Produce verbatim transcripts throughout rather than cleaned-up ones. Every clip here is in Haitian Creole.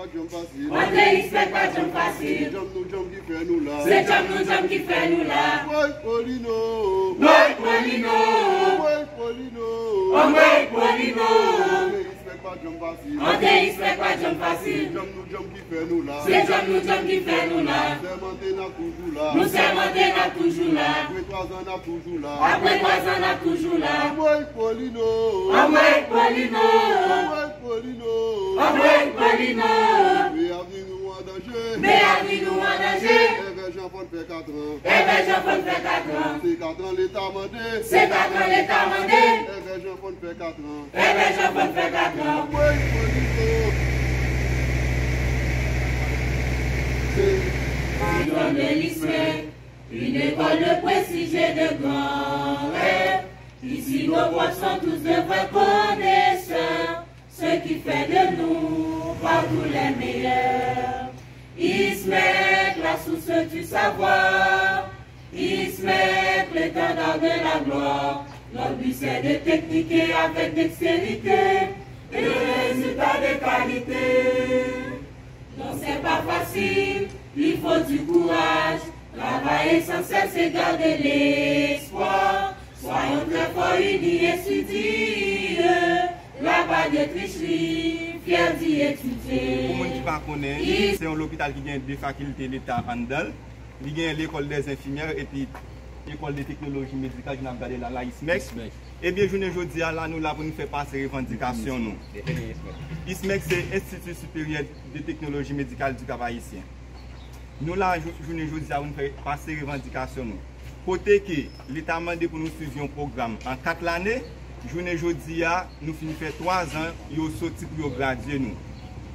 Janm fasil. Antre ISMEC pa janm fasil. Se djanm nou djanm ki fè nou la. Se djanm nou djanm ki fè nou la. Woy Polino. Woy Polino. Woy Polino. Woy Polino. Antre ISMEC pa janm fasil. Antre ISMEC pa janm fasil. Se djanm nou djanm ki fè nou la. Se djanm nou djanm ki fè nou la. Nou sèmante n ap toujou la. Nou sèmante n ap toujou la. Apre twazan n ap toujou la. Apre twazan n ap toujou la. Anmwey Polino. Anmwey Polino. Anmwey Polino. Anmwey Polino. Mete avni nou an danje. Mete avni nou an danje. Èvè Jean Paul fè katran. Èvè Jean Paul fè katran. Se katran Leta mande. Se katran Leta mande. Èvè Jean Paul fè katran. Èvè Jean Paul fè katran. Anmwey Polino. Président de l'ISMEC, une école de prestige et de grand rêve. Ici, nos profs sont tous de vrais connaisseurs, ce qui fait de nous partout les meilleurs. ISMEC, la source du savoir. ISMEC, l'étendard de la gloire. Notre but, c'est de techniquer avec dextérité des résultats de qualité. Non, c'est pas facile, il faut du courage. Travailler sans cesse et garder l'espoir. Soyons très forts, unis et studieux. Là-bas de tricherie, fiers d'y étudier. Pou moun ki pa konnen, se yon lopital ki gen de fakilte Leta anndan l. Li gen lekòl dèzenfimyè epi lekòl de teknoloji medikal, jan n ap gade la, la ISMEC. Ebyen, jounen jodi a la, nou la pou nou fè pase revandikasyon nou. ISMEC se Institut Supérieur de Technologie Médicale du Cap Haïtien. Nou la jou- jounen jodi a pou nou fè pase revandikasyon nou. Kote ke Leta mande pou nou swiv yon pwogram an kat lane, jounen jodi a, nou fin fè twazan, yo soti pou yo gradye nou.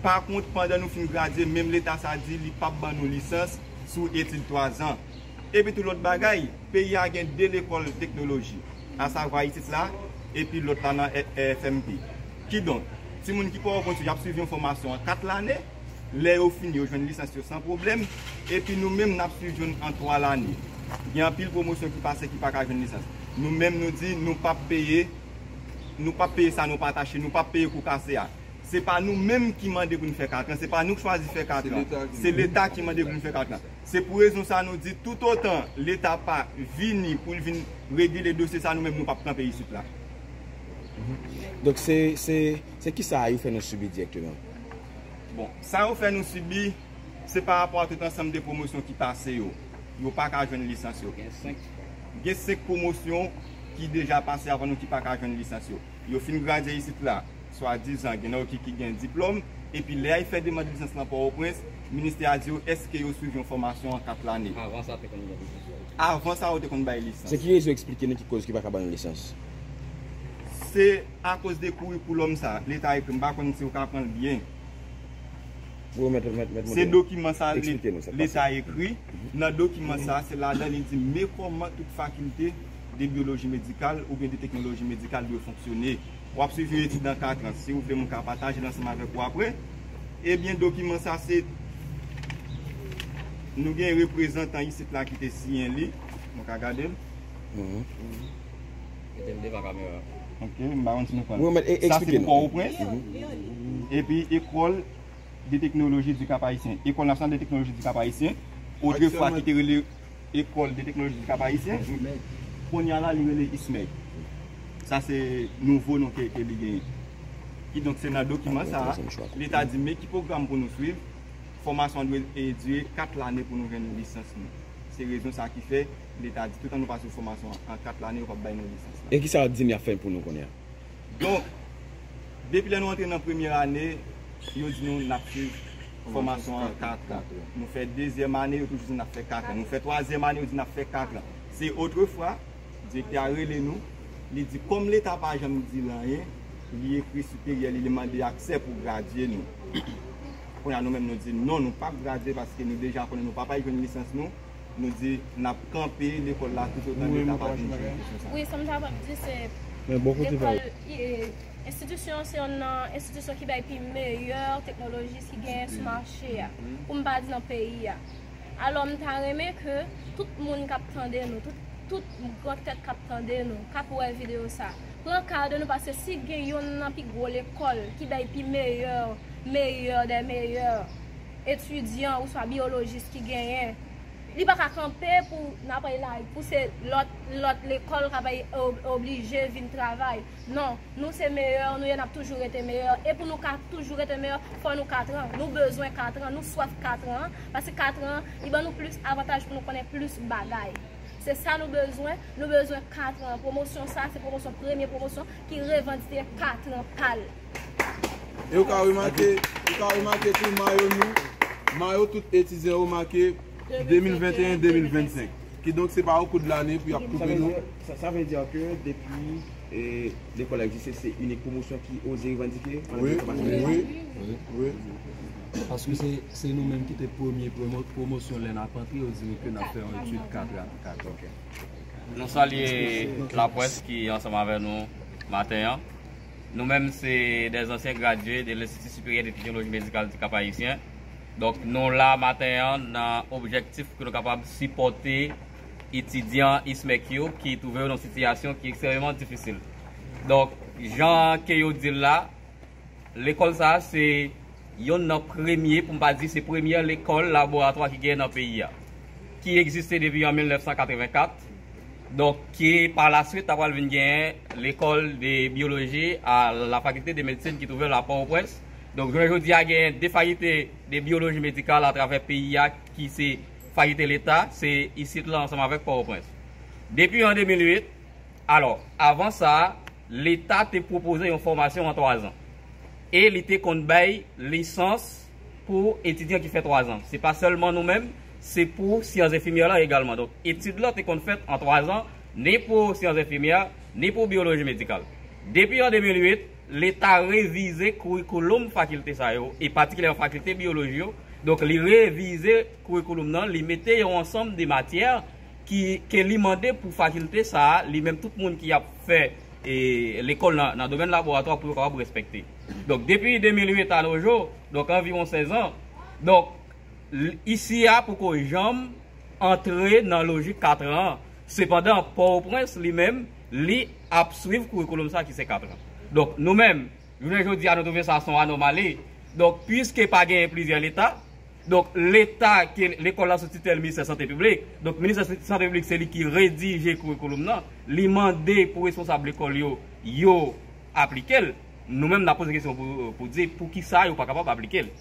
Pa kont, pandan nou fin gradye, menm Leta sa di li p ap ban nou lisans sou etid twazan. Epi tou lòt bagay, peyi a gen de lekòl teknoloji, asavwa isit la, epi lòt la nan F M P. Kidonk, timoun ki Pòtoprens yo, y ap swiv yon fòmasyon an kat lane, lè yo fini, yo jwenn lisans yo san pwoblèm, epi nou menm, n ap swiv youn an twa lane. Gen anpil pwomosyon ki pase ki pa ka jwenn lisans. Nou menm, nou di, nou p ap peye, nou p ap peye sa nou pa tache, nou p ap peye kou kase a. Se pa nou menm ki mande pou n fè katran, se pa nou k chwazi fè katran. Se Leta ki mande pou n fè katran. Se pou rezon sa nou di, toutotan Leta pa vini pou l vin regile dosye sa, nou menm nou p ap kanpe isit la. Donk, se, se, se kisa yo fè nou sibi dirèkteman? Bon, sa yo fè nou sibi, se pa rapò a tout ansanm de pwomosyon ki pase yo. Yo pa ka jwenn lisans yo. Gen senk. Gen senk pwomosyon ki deja pase avan nou ki pa ka jwenn lisans yo. Yo fin gradye isit la, swadizan, gen nan yo ki, ki gen diplòm, epi lè y fè demann lisans lan Pòtoprens, ministè a di yo èske yo swiv yon fòmasyon an kat lane. Avan sa, te konn gen lisans yo. Avan sa, yo te konn bay lisans. Se ki rezon eksplike nou ki koz ki pa ka ban nou lisans? Se akoz de kourikoulòm sa, Leta ekri, m pa konn si w ka pran l byen. Wi, mèt, mèt, mèt, se dokiman sa Leta ekri. Nan dokiman sa, se ladan li di men kòman tout fakilte de byoloji medikal oubyen de teknoloji medikal dwe fonksyone. W ap swiv yon etid an katran. Si w vle, m ka pataje l ansanm avèk ou apre. Ebyen, dokiman sa, se nou gen reprezantan isit la ki te siyen li. Nou ka gade l. Mete l devan kamera. Ok, m pa konn si nou konn. Sa se pou Pòtoprens. Epi ekòl de teknoloji di Kap Ayisyen. Ekòl Nasyonal de Teknoloji di Kap Ayisyen. Otrefwa ki te rele Ekòl de Teknoloji di Kap Ayisyen. Kounye a la, li rele ISMEC. Sa se nouvo non ke, ke li genyen. Kidonk, se nan dokiman sa a, Leta di men ki pwogram pou nou swiv. Fòmasyon an dwe, e, dire kat lane pou nou jwenn lisans nou. Se rezon sa ki fè Leta di toutan nou pa swiv fòmasyon an an kat lane, yo p ap bay nou lisans la. E kisa yo di n y ap fè pou nou kounye a? Donk, depi lè nou antre nan premye ane, yo di nou n ap swiv fòmasyon an katran. Nou fè dezyèm ane, yo toujou di n ap fè katran. Nou fè twazyèm ane, yo di n ap fè katran. Se otrefwa, direktè a rele nou, li di kòm Leta pa janm di l anyen, li ekri siperyè li, li mande aksè pou gradye nou. Kounye a nou menm nou di non, nou p ap gradye paske nou deja konnen nou p ap al jwenn lisans nou. Nou di n ap kanpe lekòl la toutotan Leta pa vin jwenn kesyon sa. Wi, sa m ta pral di se lekòl, e, enstitisyon se yonn nan enstitisyon ki bay pi meyè teknoloji ki genyen sou mache a, pou m pa di nan peyi a. Alò, m ta renmen ke tout moun k ap tande nou, tout tout gran tèt k ap tande nou, k ap wè videyo sa, pran kado nou, paske si gen yonn nan pi gwo lekòl ki bay pi meyè, meyè dè meyè etidyan oswa byolojis ki genyen, li pa ka kanpe pou n ap al la, pou se lòt, lòt lekòl k ap al ob-, oblije vin travay. Non, nou se meyè, nou ye, n ap toujou rete meyè. E pou nou ka toujou rete meyè, fò nou katran. Nou bezwen katran, nou swaf katran, paske katran, li ban nou plis avantaj pou nou konnen plis bagay. Se sa nou bezwen, nou bezwen katran. Pwomosyon sa, se pwomosyon, premye pwomosyon ki revandike katran pa l. E ou ka remake, ou ka remake tou mayo nou, mayo tout etidyan yo make de mil venteyen, de mil vennsenk. Kidonk, se pa o kou de lane pou y ap koupe nou. Sa, sa vle di ke depi, e, lekòl la egziste, se inik pwomosyon ki oze revandike? Wi, wi, wi. Paske se, se nou menm ki te premye pwomo-, pwomosyon lè n ap antre, yo di nou ke n ap fè yon etid kat a kat. Nou salye laprès ki ansanm avè nou maten an. Nou menm se dè zansyen gradye de l'Institut Supérieur d'Épidémiologie Médicale du Cap-Haïtien. Donk, nou la maten an nan objektif pou nou kapab sipòte etidyan ISMEC yo ki twouve yo nan sitiyasyon ki ekstrèmeman difisil. Donk, jan ke yo di l la, lekòl sa a se yonn nan premye, pou m pa di se premyè lekòl laboratwa ki genyen nan peyi a, ki egziste depi an mil nèf san katreven kat. Donk, ki pa la swit ta pral vin genyen lekòl de byoloji a la Faculté de Médecine ki twouve l a Pòtoprens. Donk, jounen jodi a, genyen de fakilte de byoloji medikal atravè peyi a ki se fakilte leta, se isit la ansanm avèk Pòtoprens. Depi an de mil uit, alò, avan sa, leta te pwopoze yon fòmasyon an twazan. E li te konn bay lisans pou etidyan ki fè twazan. Se pa sèlman nou menm, se pou syans enfimyè la egalman. Donk, etid la te konn fèt an twazan, ni pou syans enfimyè, ni pou byoloji medikal. Depi an de mil uit, leta revize kourikouloum fakilte sa yo, e patikilyèman fakilte byoloji yo. Donk, li revize kourikouloum nan, li mete yon ansanm de matyè ki, ke li mande pou fakilte sa a, li menm tout moun ki ap fè, e, lekòl nan, nan domèn laboratwa pou yo kapab respekte. Donk, depi de mil uit a nos jours, donk anviwon sèz an, donk, l-, isi a poko janm antre nan lojik katran an. Sepandan, Pòtoprens li menm, li ap swiv kourikouloum sa ki se katran. Donk, nou menm, jounen jodi a, nou twouve sa se yon anòmali. Donk, piske pa genyen plizyè leta, donk, leta ke lekòl la sou titèl Ministè Sante Piblik. Donk, Ministè Sante Piblik se li ki redije kourikouloum nan. Li mande pou responsab lekòl yo, yo aplike l. Nou menm, n ap poze kesyon pou, pou di poukisa yo pa kapab aplike l.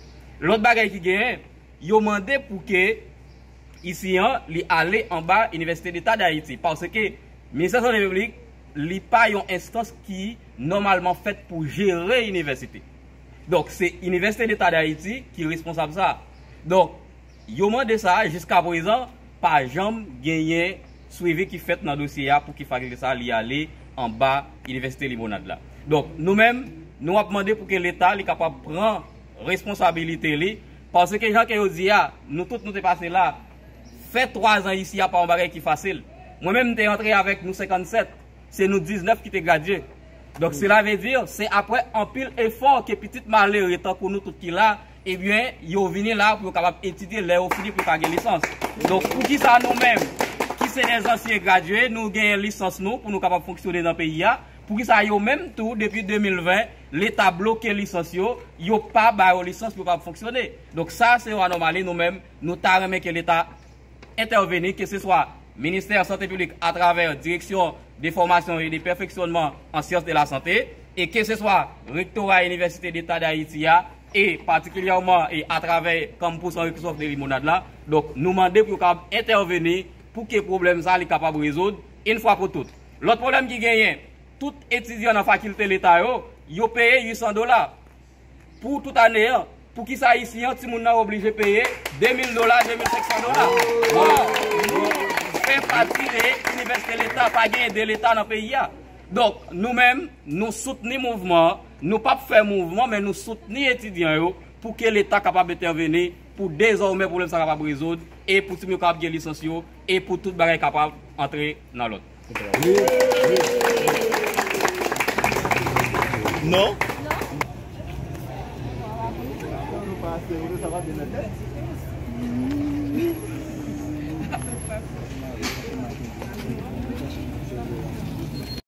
Lòt bagay ki genyen, yo mande pou ke isi an, li ale anba Inivèsite Deta Dayiti, paske Ministè Sante Piblik, li pa yon enstans ki nòmalman fèt pou jere inivèsite. Donk, se Inivèsite Deta Dayiti ki responsab sa. Donk, yo mande sa, jiska prezan, pa janm genyen swivi ki fèt nan dosye a pou ki fakilte sa li ale anba Inivèsite Limonad la. Donk, nou menm, nou ap mande pou ke leta li kapab pran responsabilite li, paske jan ke yo di a, nou tout nou te pase la, fè twazan isi a pa yon bagay ki fasil. Mwen menm, m te antre avèk nou senkannsèt, se nou diznèf ki te gradye. Donk, sela vle di, se aprè anpil efò ke pitit malere tankou nou tout ki la, ebyen, yo vini la pou yo kapab etidye, lè yo fini pou yo ka gen lisans. Donk, poukisa nou menm, ki se dè zansyen gradye, nou genyen lisans nou pou nou kapab fonksyone nan peyi a, poukisa yo menm tou, depi de mil ven, leta bloke lisans yo, yo pa ba yo lisans pou yo kapab fonksyone? Donk, sa se yon anòmali, nou menm, nou ta renmen ke leta entèveni, keseswa Ministè Sante Piblik atravè Direksyon de Fòmasyon e de Pèfeksyònman an Syans de la Sante, e keseswa Rektora Inivèsite Deta Dayiti a, e patikilyèman e atravè kanpous Henri Christophe de Limonad la. Donk, nou mande pou yo kapab entèveni pou ke pwoblèm sa li kapab rezoud yon fwa pou tout. Lòt pwoblèm ki genyen, tout etidyan nan fakilte leta yo, yo peye uit san dola pou tout ane an. Poukisa isi an, timoun nan oblije peye de mil dola, de mil senk san dola? Ò, nou fè pati de inivèsite leta, pa gen de leta nan peyi a. Donk, nou menm, nou soutni mouvman an, nou p ap fè mouvman, men nou soutni etidyan yo pou ke leta kapab entèveni pou dezòmè pwoblèm sa kapab rezoud, e pou timoun yo kapab gen lisans yo, e pou tout bagay kapab antre nan lòd. Non.